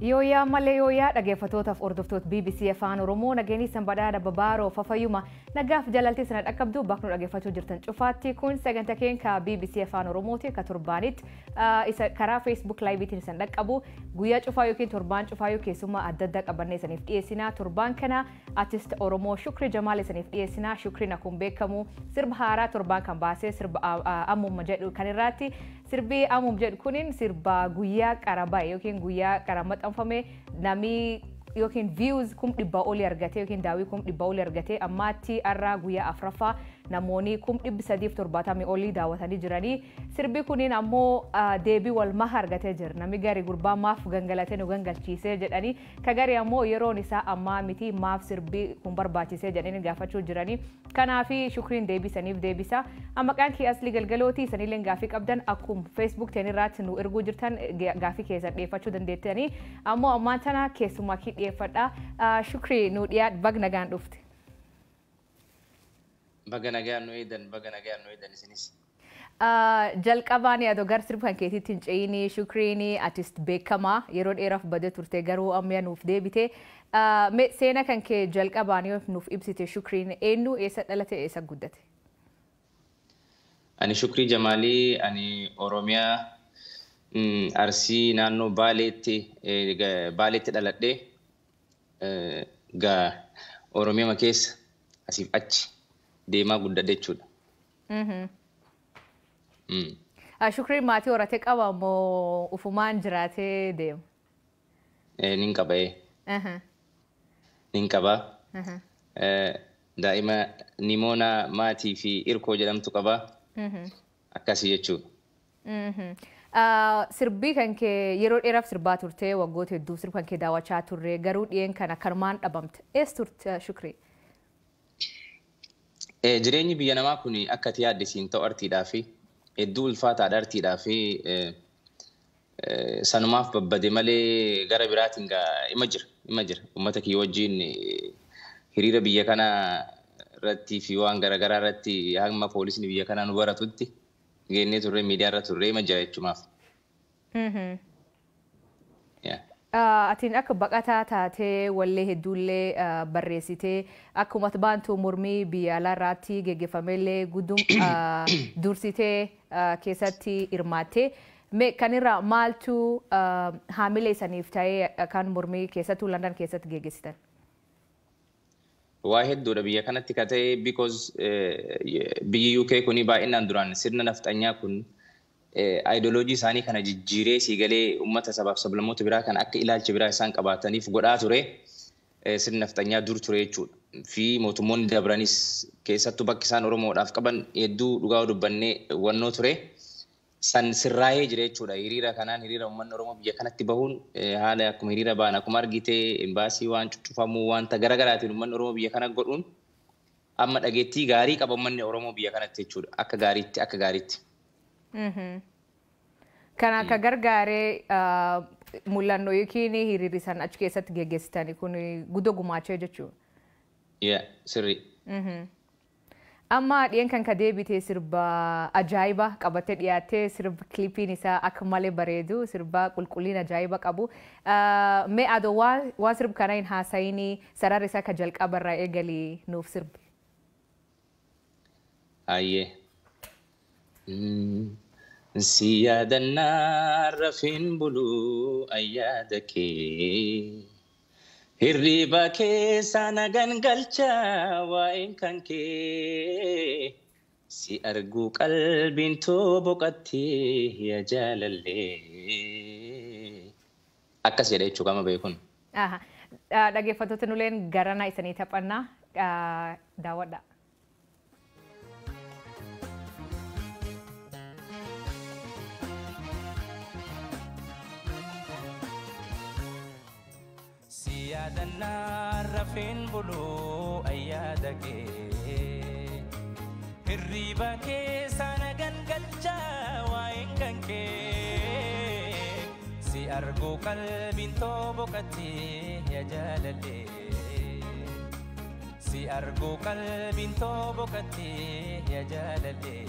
Yooyaa malee yooyaa dhaggeeffattootaaf hordoftoota BBC Afaan Oromoo nageenyi sanbadaa dabbabaaroo fafayyuma nagaaf jalaltii sana dhaqqabdu bakka nu dhaggeeffachuu jirtan cufaatti kun sagantaa keenya BBC Afaan Oromooti akka torbaanitti isa karaa Facebook Live-tiin isan dhaqqabu guyyaa cufaa yookiin torbaan cufaa yoo keessummaa adda addaa qabannee isaniif dhiyeessina. Torbaan kana artist Oromoo Shukrii Jamaal isaniif dhiyeessina. Shukriin akkuma beekamu sirba haaraa torbaan kan baasee sirba ammuma jedhu kan irratti sirbi ammuma jedhu kunin sirba guyyaa qarabaa yookiin guyyaa qara maxxanfame namni yookiin views 100,000 olii argate yookiin daawwii 100,000 olii argate ammaatti har'a guyyaa afuraffaa namoonni 370,000 olii daawwatanii jiranii. Sirbi kunin ammoo deebii wal maha argatee jira. Namni gari gurbaa maaf gangalatee nu gangalchiisee jedhanii ka gari ammoo yeroon isaa ammaa miti maaf sirbi kun barbaachisee jedhanii gaafachuu jiranii. Kanaafi Shukriin deebisaniif deebisa. Maqaan kee Aslii Galgalooti isanillee gaafii qabdan akkuma Facebook teenirraatti nu erguu jirtan gaafii keessan dhiyeeffachuu dandeettanii. Ammoo ammaan tana keessumaa kee dhiyeeffadha. Shukrii nu dhiyaat baga nagaan dhufte. Baga nagaan nu eedan, baga nagaan nu eedan isinis. Jalqabaan yaadoo gara sirba kan keetiitti hin ce'inii Shukriin artist beekamaa yeroo dheeraaf badee turte garuu amma nuuf deebite. Seenaa kan kee jalqabaan yoo nuuf ibsite Shukriin eenyu eessa dhalate eessa guddate? Ani Shukrii Jamaalii, ani Oromiyaa Arsii naannoo Baaleetti dhaladhee gaa Oromiyaa keessa asiif achi deemaa guddadhe jechuudha. Shukriin maatii horatee qaba moo ufumaan jiraatee deema? Nin qaba. Nin qaba. Daa'ima Nimoona maatii fi Irkoo jedhamtu qaba. Akkasii jechuudha. Sirbii kan kee yeroo dheeraaf sirbaa turte waggoota hedduuf sirba kan kee daawwachaa turre garuu dhiyeen kana kanumaan dhabamte. Eessa turte Shukrii? Jireenyi biyya namaa kun akka ati yaadde siin ta'u artiidhaa fi hedduu ulfaataadha artiidhaa fi sanumaaf babbade malee gara biraatiin ima jira uummata kiyya wajjin hiriira biyya kana irratti fi waan garaagaraa irratti hamma poolisni biyya kanaa nu baratutti geennee turre miidiyaa irra turre ima jira jechumaaf. Atiin akka baqataa taatee wallee hedduullee barreessitee akkuma baantuu mormii biyya alaa irratti geggeeffamellee guddum dursitee keessatti hirmaatte. Kanirraa maaltu haamilee isaniif ta'ee kan mormii keessattuu London keessatti geggeessitan? Waa hedduudha biyya kanatti ka ta'e because biyyi UK kuni baay'inaan duraan sirna nafxanyaa kun ideoloojii isaanii kana jijjiiree siigalee uummata sabaaf sablammoota biraa kan akka ilaalcha biraa isaan qabaataniif godhaa ture sirna nafxanyaa dur ture jechuudha. Fi mootummoonni dabranis keessattuu bakki isaan Oromoodhaaf qaban hedduu dhugaa dubbannee wannoo ture. San sirraa'ee jira jechuudha. Hiriira kanaan hiriira uummanni Oromoo biyya kanatti bahuun haala akkuma hiriira ba'an akkuma argite imbaasii waan cuccufamuu wanta garaagaraatiin uummanni Oromoo biyya kana godhuun amma dhageettii gaarii qaba uummanni Oromoo biyya kanatti jechuudha. Akka gaariitti akka gaariitti. Kan akka gargaaree mul'annoo yookiin hiriirri isaan achi keessatti geggeessitanii kun guddoo gumaachee jechuudha. Yaa sirrii. Amma dhiyeen kan ka deebite sirba ajaa'iba qabatee dhiyaattee sirba kilipiin isaa akka malee bareedu sirba qulqullina ajaa'iba qabu. Mee adoo waan sirba kana hin haasa'inii sararri isaa ka jalqaba irraa eegalii nuuf sirbi. Hayyee. Si yaadannaa rafeen buluu ayyaada kee. Hirriba keessa nagan galchaa waa'een kan kee. Si arguu qalbiin too boqottee yaa jaalallee. Akkas jedha jechuudha qaama beekuun. Dhaggeeffattoota nuleen garanaa isanii taphannaa daawwadhaa. Yaadannaa rafeen buluu ayyaada kee. Hirriba keessa nagan galchaa waa'een kan kee. Si arguu qalbiin too boqottee yaa jaalallee. Si arguu qalbiin too boqottee yaa jaalallee.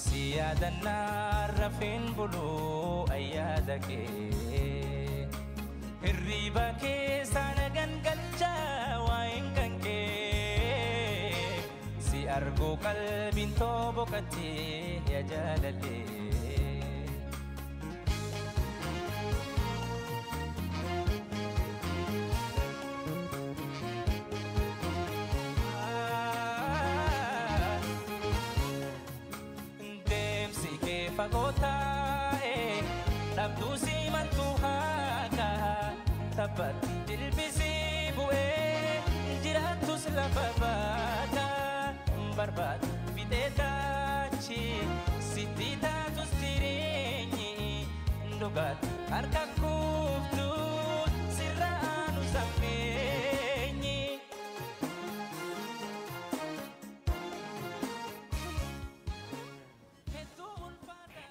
Si yaadannaa rafeen buluu ayyaada kee. Hirriba keessa nagan galchaa waa'een kan kee si arguu qalbiin too boqottee yaa jaalallee. Deemsi kee fagoo taa'e dhabduu si maltu haaka taphatti dilbisii bu'ee jiraattus lafa baata barbaadu fixee taachi sitti taatus jireenyi dhugaatti harka kuuftu sirra aanu sammeenyi.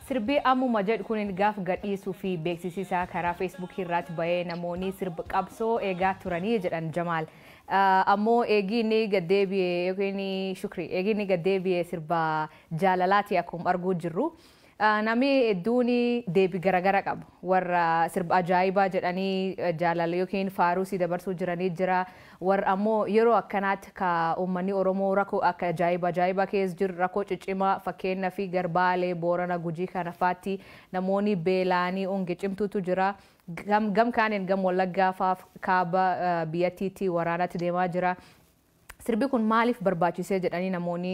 Sirbi ammuma jedhu kun gaaf gadhiisuu fi beeksisisaa karaa feesbuukii irratti bahee namoonni sirba qabsoo eegaa turanii jedhan Jamaal. Ammoo eegii inni gaddeebi'ee yookiin shukri eegii inni gaddeebi'ee sirba jaalalaati akkuma arguu jirru. Namni hedduun deebii garaagara qabu. Warra sirba ajaa'ibaa jedhanii jaalala yookiin faaruusii dabarsuu jiranii jira. Warra ammoo yeroo akkanaatti ka uummanni Oromoo rakkoo akka ajaa'iba ajaa'ibaa keessa jiru rakkoo ciccimaa fakkeenyaa fi Garbaalee, Boorana, Gujii kana faatti namoonni beela'anii honge cimtuutu jira. Gam kaaniin gam Wallaggaa fa'aa kaaba biyyattiitti waraanatti deemaa jira. Sirbi kun maaliif barbaachisee jedhanii namoonni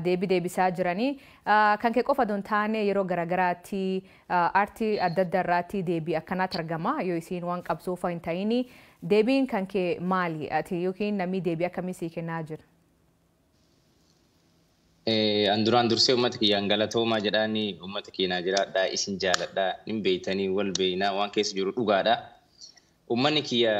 deebii deebisaa jiranii. Kan kee qofa don taane yeroo garaagaraatti aartii adda addaa irratti deebii akkanaatti argama yoo isiin waan qabsoo fa'a hin ta'ini. Deebiin kan kee maali? Ati yookiin namni deebii akkamii sii kennaa jira? An duraan dursee uummata kiyyaan galatoomaa jedhaanii uummata keenyaa jiraadhaa isin jaaladhaa hin beeytanii wal beeynaa waan keessa jiru dhugaadha. Uummanni kiyya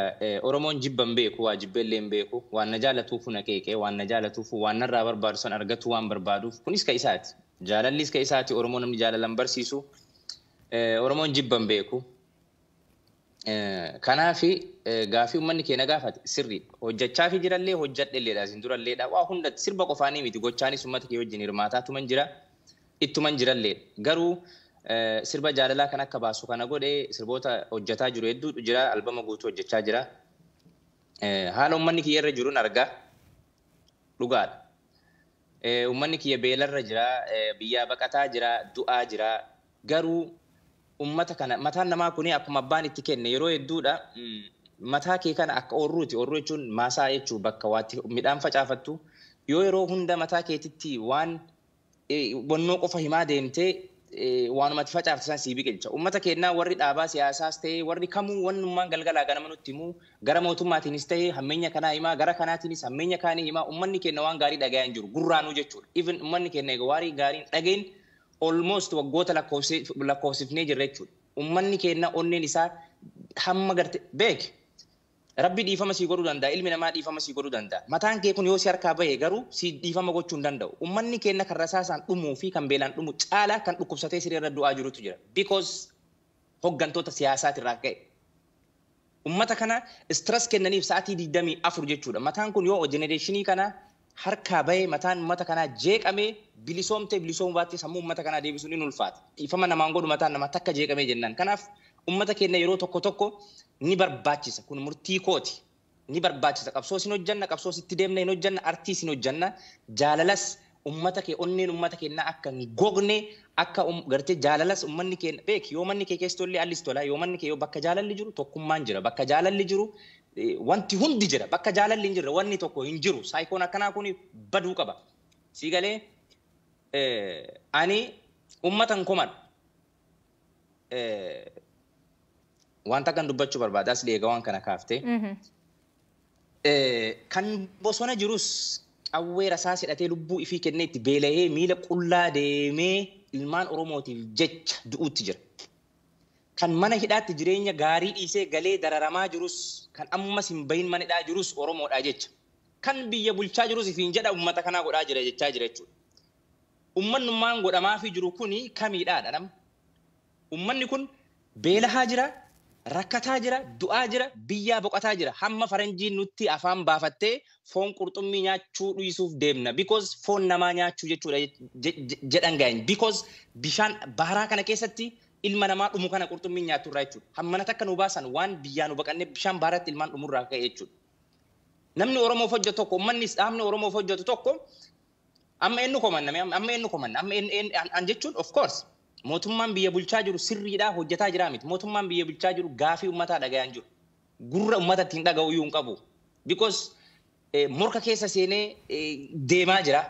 Oromoon jibba hin beeku waa jibbeellee hin beeku waan na jaallatuufu na qeeqee waan na jaallatuufu waan narraa barbaadu san argatu waan barbaaduuf kunis ka isaati. Jaalallis ka isaati Oromoo namni jaalalan barsiisu Oromoon jibba hin beeku. Kanaafi gaafii uummanni keenya gaafate sirri hojjechaa fi jirallee hojjadhelleedha isin duralleedha waa hunda sirba qofaanii miti gochaanis uummata kee wajjin hirmaataa tuman jira ittuman jiralleedha garuu sirba jaalalaa kan akka baasu kana godhe sirboota hojjetaa jiru hedduutu jira albama guutuu hojjechaa jira. Haala uummanni kiyya irra jiruun argaa dhugaadha. Uummanni kiyya beelarra jira biyyaa baqataa jira du'aa jira garuu uummata kana mataan namaa kuni akkuma abbaan itti kenne yeroo hedduudha mataa kee kana akka oorruuti oorruu jechuun maasaa jechuu bakka waatti midhaan facaafattu yoo yeroo hunda mataa keetitti waan wannoo qofa himaa deemtee waanumatti facaafte san sii biqilcha. Uummata keenyaa warri dhaabaa siyaasaas ta'e warri kamuu wannummaan galgalaa ganama nutti himuu gara mootummaatiinis ta'e hammeenya kanaa himaa gara kanaatiinis hammeenya kaanii himaa uummanni keenya waan gaarii dhagayaa hin jiru gurraanuu jechuudha. Even uummanni keenya egaa waarii gaariin dhagayin almost waggoota lakkoofsifnee jirra jechuudha. Uummanni keenya onneen isaa hamma garte beek Rabbi dhiifama sii godhuu danda'a ilmi namaa dhiifama sii godhuu danda'a. Mataan kee kun yoo si harkaa bahe garuu si dhiifama gochuu hin danda'u. Uummanni keenya kan rasaasaan dhumuu fi kan beelaan dhumu caalaa kan dhukkubsatee siree irra du'aa jirutu jira. Because hoggantoota siyaasaatirraa ka'e. Uummata kana stress kennaniif sa'aatii 24 jechuudha. Mataan kun yoo jenereeshinii kana harkaa bahe mataan uummata kanaa jeeqamee bilisoomtee bilisoomuu baattee sammuu uummata kanaa deebisuun ni ulfaata. Dhiifama namaan godhu mataan namaa takka jeeqamee jennaan. Kanaaf uummata keenya yeroo tokko tokko ni barbaachisa. Kun murtii kooti. Ni barbaachisa. Qabsoo sin hojjanna, qabsoo sitti deemna hin hojjanna, artii sin hojjanna. Jaalalas uummata kee onneen uummata keenyaa akka hin gogne akka gartee jaalalas uummanni keenya beek yoo manni kee keessa tollee allis tola yoo manni kee yoo bakka jaalalli jiru tokkummaan jira bakka jaalalli jiru wanti hundi jira bakka jaalalli hin jirre wanni tokko hin jiru saayikoon akkanaa kun baduu qaba. Sii galee ani uummata hin komadhu. Wanta kan dubbachuu barbaada asli egaa waan kana kaaftee. Kan bosona jirus qawwee rasaas hidhatee lubbuu ifii kennee itti beela'ee miila qullaa deemee ilmaan Oromootiif jecha du'uutti jira. Kan mana hidhaatti jireenya gaarii dhiisee galee dararamaa jirus kan ammas hin bahin mana hidhaa jirus Oromoodha jecha. Kan biyya bulchaa jirus ifiin jedha uummata kanaa godhaa jira jechaa jira jechuudha. Uummanummaan godhamaafii jiru kuni kamiidhaadha nama. Uummanni kun beelahaa jira, rakkataa jira, du'aa jira, biyyaa boqotaa jira. Hamma faranjiin nutti afaan baafattee foon qurxummii nyaachuu dhiisuuf deemna. Because foon namaa nyaachuu jechuudha jedhan gaa'in. Because bishaan baharaa kana keessatti Ilma namaa dhumu kana qurxummiin nyaattu irraa jechuudha. Hammana takka nu baasan waan biyyaa nu baqannee bishaan baaratti ilmaan dhumurraa ka'e jechuudha. Namni Oromoof hojjetu tokko, uummannis dhaabni Oromoof hojjetu tokko amma eenyu komanna, amma eenyu komanna, amma an jechuun, of course, mootummaan biyya bulchaa jiru sirriidhaa hojjetaa jiraa miti. Mootummaan biyya bulchaa jiru gaafii uummataa dhagayaan jiru. Gurra uummata ittiin dhaga'u iyyuu hin qabu. Because morka keessa seenee deemaa jira.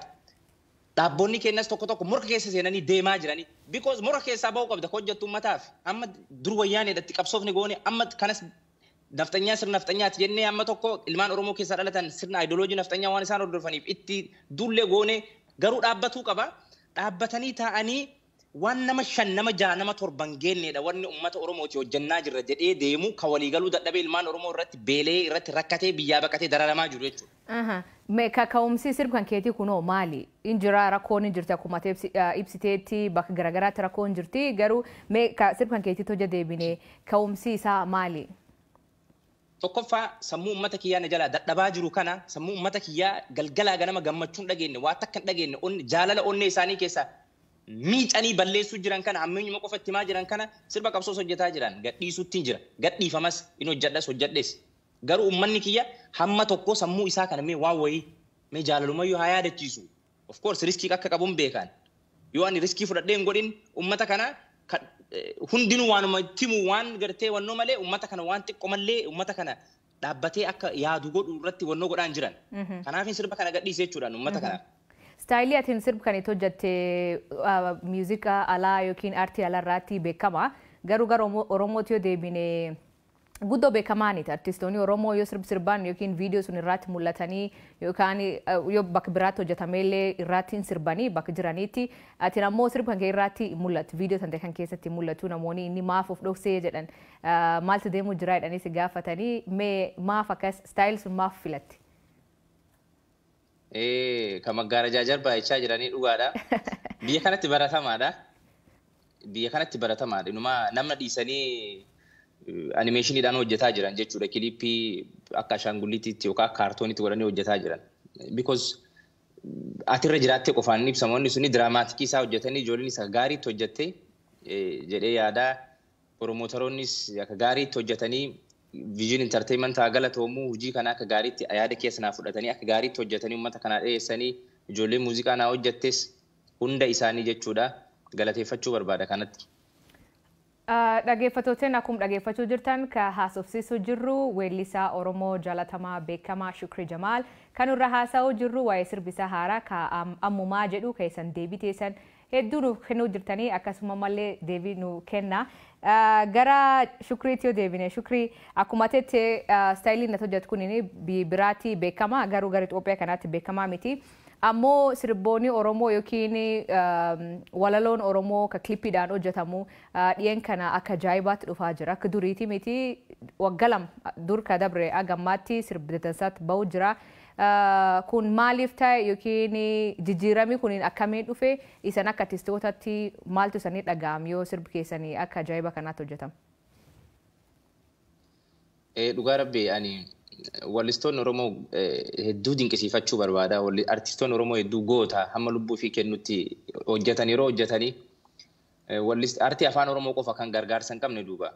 Dhaabboonni keenyas tokko tokko morka keessa seenanii deemaa jiranii. Because morka keessaa ba'uu qabda hojjettu uummataaf. Amma dur wayyaaneedha qabsoofni goone, amma kanas nafxanyaa, sirna nafxanyaati jennee, amma tokko ilmaan Oromoo keessaa dhalatan sirna ideoloojii nafxanyaa waan isaan hordofaniif itti duullee goone, garuu dhaabbatuu qaba. Dhaabbatanii taa'anii waan nama 5, nama 6, nama 7 geenneedha wanni uummata Oromooti hojjannaa jirra jedhee deemu kan waliigaluu dadhabee ilmaan Oromoo irratti beelee, irratti rakkatee, biyyaa baqatee dararamaa jiru jechuudha. Mee kaka'umsi sirba kan keetii kunoo maali? Injira rakkoon hin jirti, akkuma ibsiteetti bakka garaagaraatti rakkoon jirti, garuu mee sirba kan keetiitti hojja deebinee ka'umsi isaa maali? Tokkoffaa, sammuu uummata kiyyaa na jalaa dadhabaa jiru kana, sammuu uummata kiyyaa galgalaa ganama gammachuun dhageenye, waa takka hin dhageenye, jaalala onnee isaanii keessaa miicanii balleessuu jiran kana, hammeenyuma qofa itti himaa jiran kana, sirba qabsoos hojjetaa jiran gadhiisuutti jira. Gadhiifamas in hojjedhas hojjedhes, garuu uummanni kiyya hamma tokko sammuu isaa kana mee waan wayii mee jaalalumayyuu haa yaadachiisu. Of course, riskii akka qabuun beekan. Yoo ani riskii fudhadhee hin godhin, uummata kana hundinuu waanuma timu waan gartee wannoo malee, uummata kana waan xiqqoo malee, uummata kana dhaabbatee akka yaadu godhu irratti wannoo godhaan jiran. Kanaaf sirba kana gadhiise jechuudhaan uummata kanaaf. Style atiin sirba kan itti hojjette muuziqaa alaa yookiin aartii alaa irratti beekama. Garuu gara Oromootti yoo deebine guddoo beekamaaniti. Artistoonni Oromoo yoo sirbi sirbaan yookiin viidiyoo sun irratti mul'atanii yookaan yoo bakka biraatti hojjetameellee irratti hin sirbanii bakka jiranitti. Ati ammoo sirba kan kee irratti mul'atu. Viidiyoo san kan keessatti mul'atu, namoonni inni maaf of dhoksee jedhan, maaltu deemuu jira jedhanii si gaafatanii, mee maaf akkas style sun maaf filatte? Kan maggaarajaa jarbaa jechaa jiranii dhugaadha. Biyya kanatti baratamaadha. Biyya kanatti baratamaadha. Inumaa nama dhiisanii animeeshiniidhaan hojjetaa jiran jechuudha. Kilippii akka ashaangulliitiitti yookaan kaartooniitti godhanii hojjetaa jiran. Because atirra jiraattee qofaan inni ibsama. Wanni suni dramatic isaa hojjetanii ijoolleen isa gaariitti hojjette jedhee yaada. Promotoroonnis akka gaariitti hojjetanii, Vision Entertainment haa galatoomu, hojii kana akka gaariitti yaada keessa naa fudhatanii, akka gaariitti hojjetanii uummata kanaa dhiyeessanii, ijoollee muuziqaa naa hojjettes hunda isaanii jechuudha galateeffachuu barbaada kanatti. Dhaggeeffattooteen, akkuma dhaggeeffachuu jirtan, ka haasofsiisuu jirru weellisaa Oromoo jaalatamaa beekamaa Shukrii Jamaal. Kan irra haasa'uu jirru waa'ee sirbisaa haaraa ka ammumaa jedhu keessan deebii teessan hedduu nuuf kennuu jirtanii, akkasuma mallee deebii nu kenna. Gara Shukriitti yoo deebine, Shukrii, akkuma tettee style iin natti hojjetu kun biraatti beekama, garuu gara Itoophiyaa kanaatti beekamaa miti. Ammoo sirboonni Oromoo yookiin walaloon Oromoo ka kilippiidhaan hojjetamu dhiyeen kana akka ajaa'ibaatti dhufaa jira. Akka duriiti miti, waggaa 2 dur ka dabre agammaatti sirbi dansaatti bahu jira. Kun maaliif ta'e yookiin jijjiiramni kun akkamiin dhufe? Isan akka artistootatti maaltu isanii dhaga'am yoo sirbi keessanii akka ajaa'iba kanaatti hojjetama? Dhugaa rabbi, ani wallistoonni Oromoo hedduu dinqisiifachuu barbaada. Artistoonni Oromoo hedduu goota, hamma lubbuu fi kennutti hojjetan yeroo hojjetanii aartii afaan Oromoo qofa kan gargaarsa hin qabne duuba.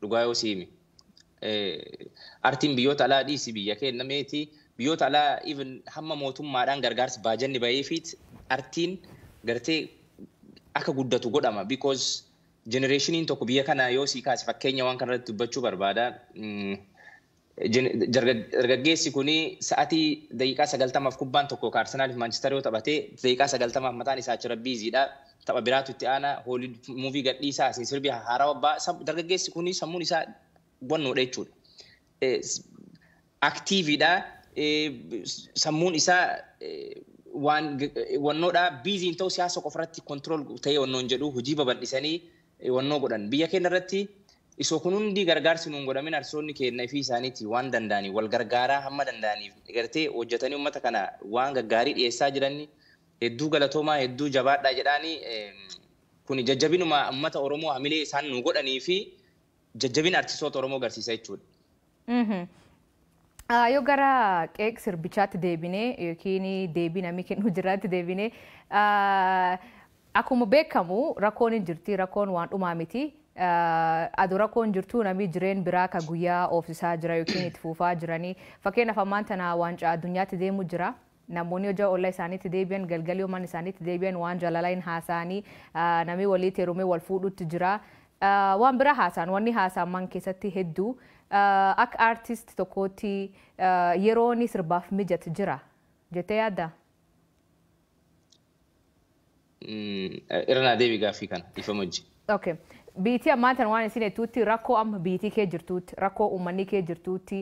Dhugaa yoo siimi. Aartiin biyyoota alaa dhiisi, biyya keenya meetii biyyoota alaa even hamma mootummaadhaan gargaarsi baajanni baheefiit aartiin gartee akka guddatu godhama. Because generation iin tokko biyya kana yoo sii kaase, fakkeenya waan kanarratti dubbachuu barbaada. Dargaggeessi kuni sa'aatii daqiiqaa 90f kubbaan tokko Arsenaaliif Maanchister yoo taphatee, daqiiqaa 90f mataan isaa achirra busy dha. Tapha biraatu itti aana, hoolii movie gadhiisaa, asiin sirbi haarawaa ba'a. Dargaggeessi kuni sammuun isaa wannoodha jechuudha. Active iidha. Sammuun isaa waan wannoodha. Busy n ta'u, siyaasa qofa irratti control ta'ee wannoon jedhu, hojii babal'isanii wannoo godhan. Biyya keenya irratti isoo kun hundi gargaarsi nuun godhamin, artistoonni keenya fi isaaniiti waan danda'aniif wal gargaaraa hamma danda'aniif gartee hojjetanii uummata kana waan gaggaarii dhiyeessaa jiran, hedduu galatoomaa, hedduu jabaadhaa jedhaanii. Kun jajjabinuma uummata Oromoo hamilee isaan nu godhanii fi jajjabina artistoota Oromoo agarsiisa jechuudha. Yoo gara qeeq sirbichaatti deebinee yookiin deebii namni kennu jiraatti deebinee, Akkuma beekamu rakkoon hin jirti, rakkoon waan dhumaa miti. Aduu rakkoon jirtu namni jireen biraa ka guyyaa oofsisaa jira yookiin itti fufaa jiranii. Fakkeenyaaf ammaan tana waancaa addunyaatti deemu jira. Namoonni hojii ollaa isaaniitti deebi'an, galgalii mana isaaniitti deebi'an waan jaalalaa hin haasa'anii, namni walitti heerumee wal fuudhutti jira. Waan biraa haasa'an, wanni haasa'an man keessatti hedduu. Akka aartist tokkootti yeroo inni sirbaaf mijatu jira jettee yaaddaa? Irra naa deebi gaaffii kana ifama hojii. Okay. Biitii ammaan tan waan isin jettuutti rakkoo amma biitii kee jirtuutti, rakkoo uummanni kee jirtuutti,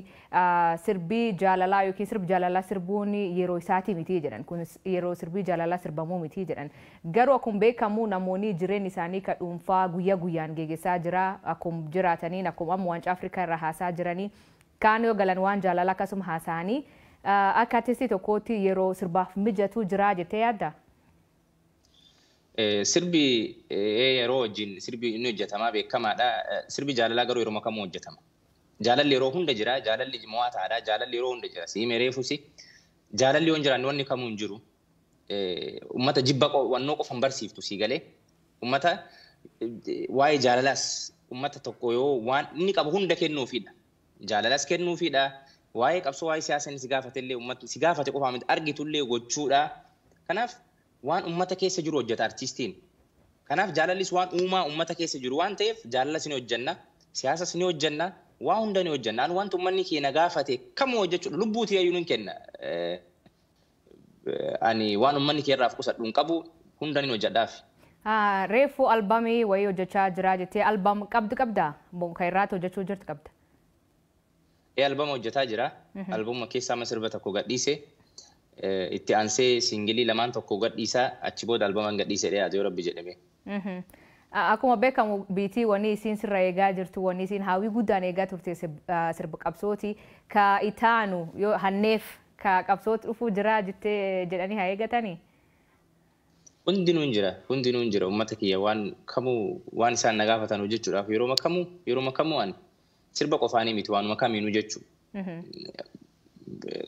sirbii jaalalaa yookiin sirbi jaalalaa sirbuun yeroo isaatii miti jedhan. Kun yeroo sirbii jaalalaa sirbamuu miti jedhan. Garuu akkuma beekamu namoonni jireenya isaanii ka dhuunfaa guyyaa guyyaan geggeessaa jira. Akkuma jiraataniin akkuma amma waancaa Afrikaa irra haasaa jiranii kaan yoo galan waan jaalalaa akkasuma haasa'anii, akka artistii tokkootti yeroo sirbaaf mijatu jira jettee yaaddaa? Sirbi yeroo wajjin sirbi inni hojjetamaa beekamaadha. Sirbi jaalalaa garuu yeroo kamuu hojjetama. Jaalalli yeroo hunda jira. Jaalalli mo'ataadha. Jaalalli yeroo hunda jira. Siimee reefusi. Jaalalli yoo hin jiraanne wanni kamuu hin jiru. Uummata jibba wannoo qofa hin barsiiftu sii galee. Uummata waa'ee jaalalaas uummata tokko yoo waan inni qabu hunda kennuufidha. Jaalalas kennuufidha. Waa'ee qabsoo, waa'ee siyaasa inni si gaafatellee, uummata si gaafate qofaa miti, argitullee gochuudha. Kanaaf waan uummata keessa jiru hojjeta artiistiin. Kanaaf jaalallis waan uumaa uummata keessa jiru waan ta'eef jaalalas ni hojjenna, siyaasas ni hojjenna, waa hunda ni hojjenna. Ani wanta uummanni keenya gaafate kamuu hojjechuudha. Lubbuutii iyyuu ni kenna. Ani waan uummanni keerraaf qusadhu hin qabu, hunda ni hojjedhaaf. Reefu albamii wayii hojjechaa jira jettee, albam qabdu qabdaa? Kan irraatti hojjechuu jirtu qabda? Albama hojjetaa jira. Albama keessaa amma sirba tokko gadhiise. Itti aansee singilii lamaan tokko gadhiisaa, achi booda albaman gadhiise dhiyaate yoo rabbi jedhame. Akkuma beekamu biitii wanni isiin sirra eegaa jirtu, wanni isiin hawwii guddaan eegaa turte sirba qabsooti. Ka itaanu yoo hanneef ka qabsooti dhufuu jira jettee jedhanii haa eegatanii? Hundinuu hin jira. Hundinuu hin jira. Uummata kiyya waan kamuu waan isaan na gaafatan hojjechuudhaaf yeroo kamuu ani sirba qofaanii miti, waanuma kamiinuu jechuudha.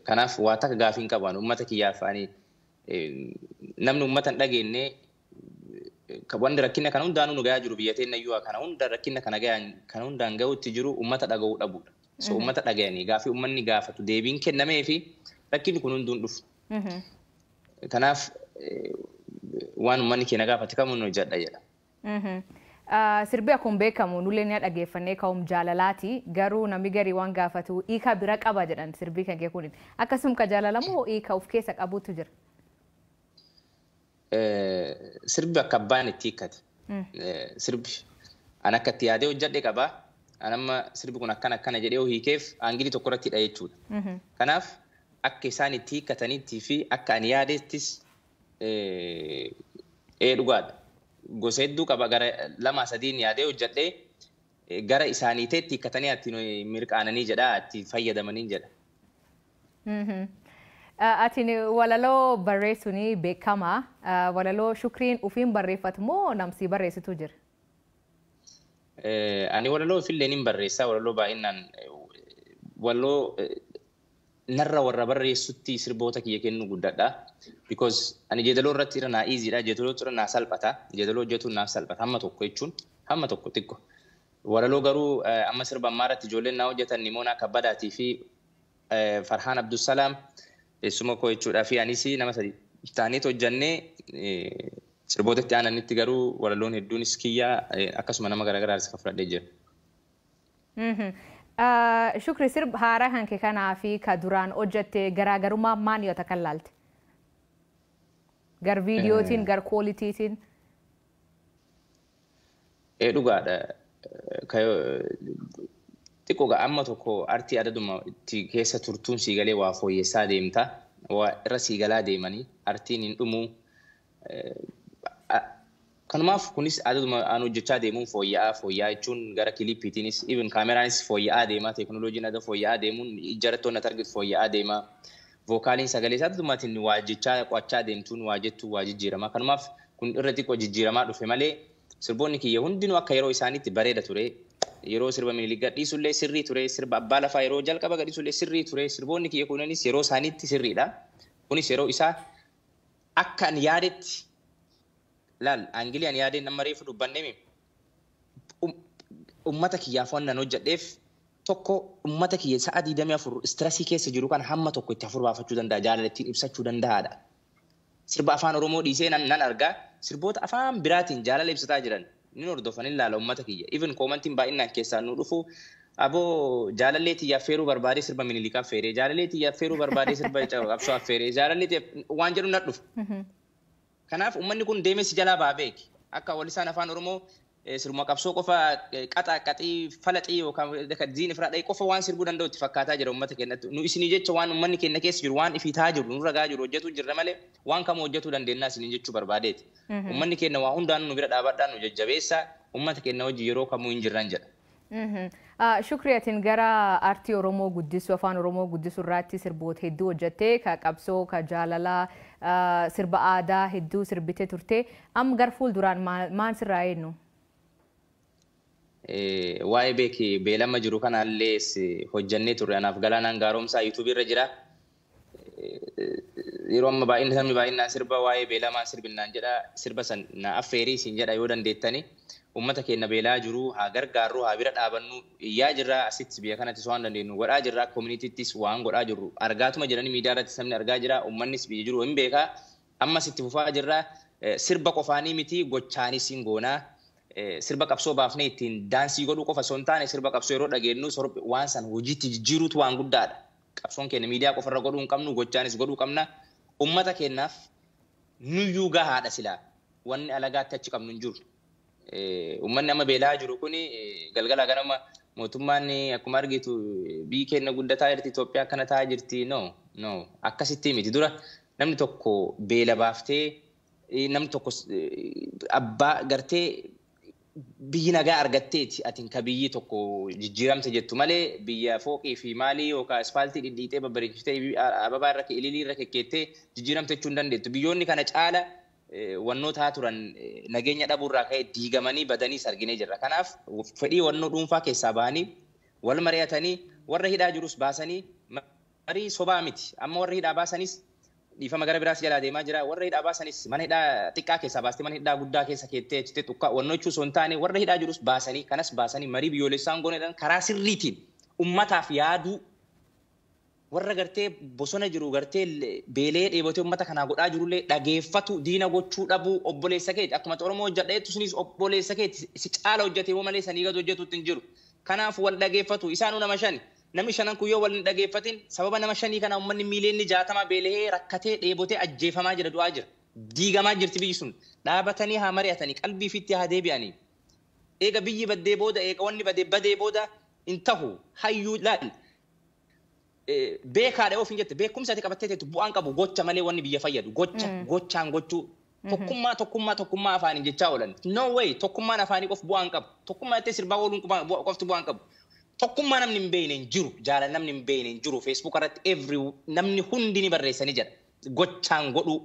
Kanaaf waa takka gaafii hin qabu uummata kiyyaaf. Ani namni uummata hin dhageenye, wanti rakkina kana hundaanuu nu gahaa jiru biyya teenya iyyuu kana hunda rakkina kana gahan kana hundaan gahuutti jiru uummata dhaga'uu dhabuudha. So uummata dhaga'anii gaafii uummanni gaafatu deebiin kennamee fi rakkinni kun hunduun dhufu. Kanaaf waan uummanni keenya gaafate kamuu nu hojjedha jedha. Sirbi akkuma beekamu nullee ni dhageeffannee ka'um jaalalaati. Garuu namni garii waan gaafatu hiika bira qaba jedhan sirbii kan kee kun. Akkasuma ka jaalalamoo hiika of keessa qabutu jira? Sirbi akka abbaan itti hiikkate. Sirbi an akka itti yaadee hojjedhe qaba. An amma sirbi kun akkana akkana jedhee hiikeef aangilii tokko irratti hidha jechuudha. Kanaaf akka isaan itti hiikkataniitti fi akka ani yaadettis ee dhugaadha. Gosa hedduu qaba, gara lama sadiin yaadee hojjedhee gara isaanii ta'etti hiikkatanii ittiin mirqaananii jedha, itti fayyadamanii jedha. Ati walaloo barreessuun beekama. Walaloo Shukriin ofiin barreeffatu moo namsi barreessitu jira? Ani walaloo ofillee nin barreessa. Walaloo baay'inaan walaloo narra warra barreessutti sirboota kiyya kennu guddadha. Because ani jeedaloo irratti irra naa easy dha. Jeedaloo irra naa salphata. Jeedaloo hojjetuun naaf salphata. Hamma tokko jechuun hamma tokko xiqqo. Walaloo garuu amma sirba ammaa irratti ijoolleen naa hojjetan Nimoonaa Kabbadaatii fi Farhaan Abdusalaam teessuma koo jechuudha fi anis nama sadi ta'aniit hojjannee. Sirboota itti aananitti garuu walaloon hedduunis kiyyaa, akkasuma nama garaagaraas kan fudhadhee jira. Shukri, sirba haaraa kan kee kanaa fi ka duraan hojjette garaagarummaa maal yoo takka laalte? Gar viidiyootiin, gar quality tiin. Ee, dhugaadha. Xiqqoo amma tokko artii adaduma itti keessa turtuun siigalee waa fooyyessaa deemta. Waa irra siigalaa deemanii artiin hin dhumuu. Kanumaaf kunis adaduma aan hojjechaa deemuun fooyya'aa fooyya'aa jechuun gara kiliippiitiinis, even kaameraanis fooyya'aa deema, teekinooloojiin ada fooyya'aa deemuun ijaarrattoonni ati argitu fooyya'aa deema. Vocal iin sagalee isaa adadumaatiin waa jechaa qo'achaa deemtuun waa jettu waa jijjiirama. Kanumaaf kun irra xiqqoo jijjiiramaa dhufe malee sirboonni kiyya hundinuu akka yeroo isaaniitti bareeda ture. Yeroo sirba Minilik gadhiisullee sirrii ture. Sirba abbaa lafaa yeroo jalqaba gadhiisullee sirrii ture. Sirboonni kiyya kunis yeroo isaaniitti sirriidha. Kunis yeroo isaa akka ani yaadetti Laal angle ani yaadeen nama reefu dubbannee uummata kiyyaaf waan nan hojjedheef tokko uummata kiyya sa'a 24 stressii keessa jiru kan hamma tokko itti afur baafachuu danda'a jaalala ittiin ibsachuu danda'aadha. Sirba afaan Oromoo dhiisee nan argaa sirboota afaan biraatiin jaalala ibsataa jiran ni hordofan ilaala uummata kiyya. Even commentiin baay'inaan keessaa nu dhufu aboo jaalallee tiyyaaf feeruu barbaadee sirba Minilikaa feeree jaalallee tiyyaaf feeruu barbaadee sirba qabsoo affeeree jaalallee waan jedhu na dhufu. Kanaaf uummanni kun deemee si jalaa baa beeki. Akka wallisaan afaan Oromoo sirma qabsoo qofa qaxaa qaxii falaxii yookaan diin ifraa dha'ee qofa waan sirbuu danda'u itti fakkaataa jira uummata keenyatti. Nu isinii jecha waan uummanni keenya keessa jiru waan ifii ta'aa jiru nurra gahaa jiru hojjetuu jirra malee waan kamuu hojjetuu dandeenyaa isinii jechuu barbaadeeti. Uummanni keenya waa hundaan nu bira dhaabadhaa nu jajjabeessa uummata keenya hojii yeroo kamuu hin jirran jedha. Shukri atiin gara aartii Oromoo guddisuu afaan Oromoo guddisuu irratti sirboota hedduu hojjettee ka qabsoo ka jaalalaa sirba aadaa hedduu sirbitee turte amma gara fuulduraan maal sirraa eenyu? Waa'ee beeki beelama jiru kanallee hojjannee turre anaaf Galaanaan Gaaromsaa yuutuubii irra jira. Yeroo amma baay'inni sabni baay'inaan sirba waa'ee beelamaa sirbinnaan jedha sirba san na affeerii isin jedha yoo dandeettani. Uummata keenya beelaa jiru haa gargaarru haa bira dhaabannu iyyaa jirra asitti biyya kanattis waan dandeenyu godhaa jirra koominiitiittis waan godhaa jirru argaatuma jirani miidiyaa irratti sabni argaa jira uummannis biyya jiru hin beekaa ammas itti fufaa jirra sirba qofaanii miti gochaanis hin goonaa sirba qabsoo baafnee ittiin daansii godhuu qofa osoo hin taane sirba qabsoo yeroo dhageenyu waan san hojiitti jijjiiruutu waan guddaadha. Qabsoon keenya miidiyaa qofarra godhuu hin qabnu gochaanis godhuu qabna uummata keenyaaf nuyyuu gahaadha silaa wanni alagaatti achi qabnu hin jiru. Uummanni amma beelaa jiru kuni galgala ganama mootummaan akkuma argitu biyyi keenya guddataa jirti Itoophiyaa akkana ta'aa jirti no no akkasitti miti dura namni tokko beela baaftee namni tokko abbaa gartee biyyi nagaa argatteeti atiin ka biyyi tokko jijjiiramte jettu malee biyya fooqii fi maalii yookaan ispaaltii dhidhiitee babbareechiftee ababaa irra ililii irra kekkeettee jijjiiramte jechuu hin dandeettu biyyoonni kana caala wannoota turan nageenya dhabuurraa ka'ee diigamanii badanii arginee jirra. Kanaaf fedhii wannoo dhuunfaa keessaa bahanii wal mari'atanii warra hidhaa jirus baasanii marii sobaa miti. Amma warra hidhaa baasanis dhiifama gara biraas jalaa deemaa jira. Warra hidhaa baasanis mana hidhaa xiqqaa keessaa baastee mana hidhaa guddaa keessa keettee achitti xiqqaa wannoo jechuu osoo hin taane warra hidhaa jirus baasanii kanas baasanii marii biyyoolessaan gooneedhaan karaa sirriitiin uummataaf yaaduu warra gartee bosona jiru gartee beelee dheebotee uummata kanaa godhaa jirullee dhageeffatu diina gochuu dhabuu obboleessa keeti akkuma Oromoo hojjedheetu sunis obboleessa keeti si caala hojjetee malee sanii gad hojjetuutti hin jiru. Kanaaf wal dhageeffatu isaanuu nama shani namni shanan kun yoo wal hin dhageeffatin sababa nama shanii kana uummanni miiliyoonni 60 beelee rakkatee dheebotee ajjeefamaa jira du'aa jira diigamaa jirti biyyi sun dhaabatanii haa mari'atanii qalbii ofiitti haa deebi'anii. Eega biyyi baddee booda eega wanni badee booda hin tahu hayyuu laal. Beekaadha ofiin jette beekumsa ati qabattee teettu bu'aan qabu gocha malee wanni biyya fayyadu gocha gochaan gochuu tokkummaa tokkummaa tokkummaa afaaniin jechaa oolan no way tokkummaan afaanii qof bu'aan qabu tokkummaa jettee sirbaa ooluun qofti bu'aan qabu tokkummaa namni hin beekne hin jiru jaalala namni hin beekne hin jiru feesbuuk irratti every namni hundi ni barreessanii jedha gochaan godhuu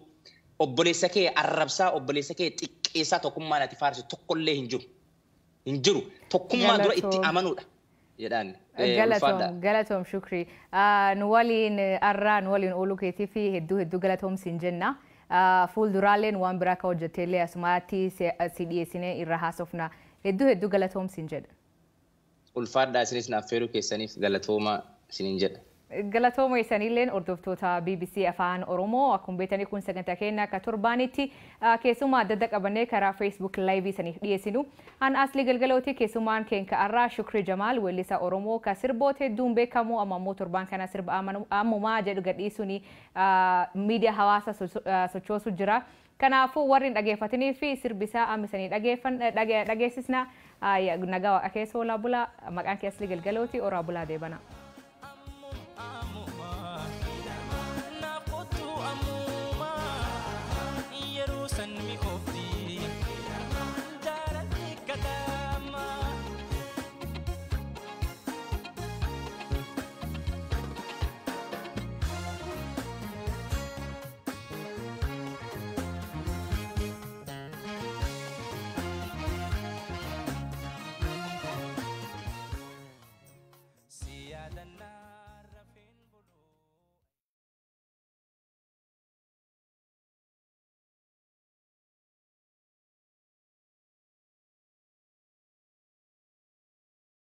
obboleessa kee arrabsaa obboleessa kee xiqqeessaa tokkummaan ati faarsitu tokkollee hin jiru hin jiru tokkummaa dura itti amanuudha. Galatoom galatoom Shukri nu waliin arraa nu waliin ooluu keetii fi hedduu hedduu galatoom siin jenna. Fuulduraaleen waan biraa ka hojjetteellee asumaatti si dhiyeessinee irra haasofna. Hedduu hedduu galatoom siin jedha. Ulfaadhaa isinis naaf feeruu keessaniif galatooma isiniin jedha. Galatooma isaniilleen hordoftoota BBC Afaan Oromoo akkuma beektanii kun sagantaa keenya akka torbaanitti keessumaa adda adda qabannee karaa Facebook Live isaniif dhiyeessinu. An Aslii Galgalooti keessumaan keenya arraa Shukrii Jamaal weellisaa Oromoo ka sirboota hedduun beekamu amma ammoo torbaan kana sirba ammumaa jedhu gadhiisuun miidiyaa hawaasaa sochoosu jira. Kanaafuu warri hin dhageeffatanii fi sirbisaa amma isanii dhageessisna nagaa waaqa keessa oolaa bulaa maqaan kee Aslii Galgalooti oraa bulaa deebana. Si yaadanna.